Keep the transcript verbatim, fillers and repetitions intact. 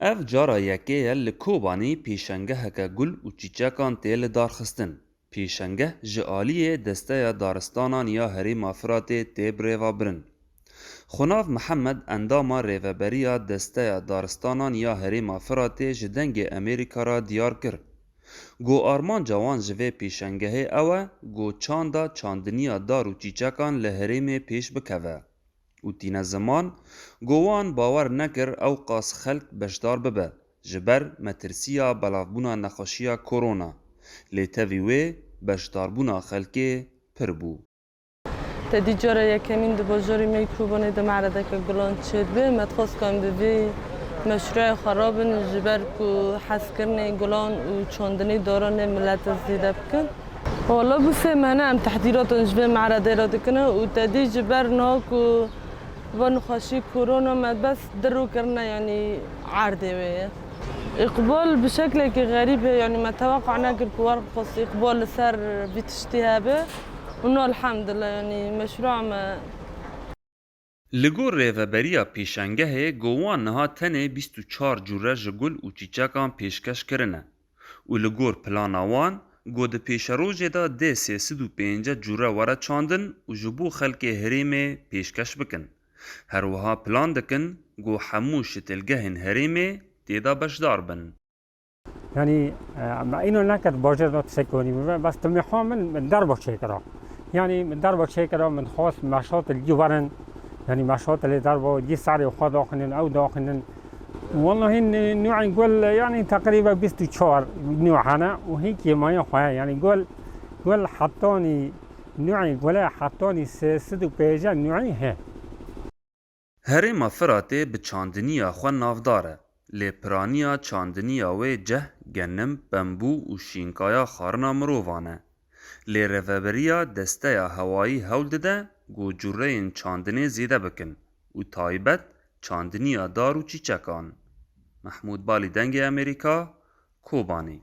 Ev cara yekê ye li Kobanî pêşengeheke gul û çîçekan tê lidarxistin. Pêşengeh ji aliyê Desteya Daristanan ya Herêma Firatê tê birêvebirin. Xunav Mihemed, endama rêveberiya Desteya Daristanan ya Herêma Firatê, ji Dengê Amerîka re diyar kir ku armanca wan ji vê pêşengehê ew e ku çanda çandiniya dar û çîçekan li herêmê pêş bikeve. Û tîne ziman ku wan bawer nekir ew qas xelk beşdar bibe, ji ber metirsiya belavbûna nexweşiya korona. Lê tevî wê beşdarbûna xelkê pir bû. Te dî cara yekemîn di bajarê me yê Kobanê de meredeke gulan çêdibe. Me dixwest ku em bi vê meşrûyê xwe rabin, ji ber ku hezkirinê gulan û çandinê daranê milete zêde bikin. Wala bû sê mehne em tehdîratan ji vê meredê re dikin û te dî ji ber niha ku va nexweşî korona me bes di rû kirine, yanî erdê wê ye. Îqbal bi şeklekî xerîb heye, yanî me teweqa nekir ku werqas îqbal li ser vî tiştî hebe. Û no elhamdulillah, yanî meşrûa me. Li gor rêveberiya pêşengehê, ku wan niha tenê bîst û çar cûre ji gul û çîçekan pêşkeş kirine û li gor plana wan, ku di pêşerojê de dê sê sed û pêncî cûre were çandin û ji bo xelkê herêmê pêşkeş bikin. Her wiha plan dikin ku hemû şitilgehên herêmê tê de beşdar bin. Yanî, e, me îno nekir bajêr de tiştek konî bibe, bes timîha min, min derba çêkira. Yanî min derba çêkira, min dixwest meşat li cî werin. Yanî meşat lê derba, cî serê xwe daxinin, ew daxinin. Wellahî nû-, nûên gul, yanî teqrîben bîst û çar nû hene û hîn kêmaya xwe ye. Yanî gul, gul hetanî nûê gule hetanî sê sed û pêncî nûê he. Herêma Firatê bi çandiniya xwe navdar e, lê piraniya çandiniya wê ceh, genim, bembû û şînkaya xwarina mirovan e. Lê rêveberiya Desteya Hewayî hewl dide ku cureyên çandinê zêde bikin û taybet çandiniya dar û çîçekan. Mehmûd Balî, Dengê Amerîka, Kobanî.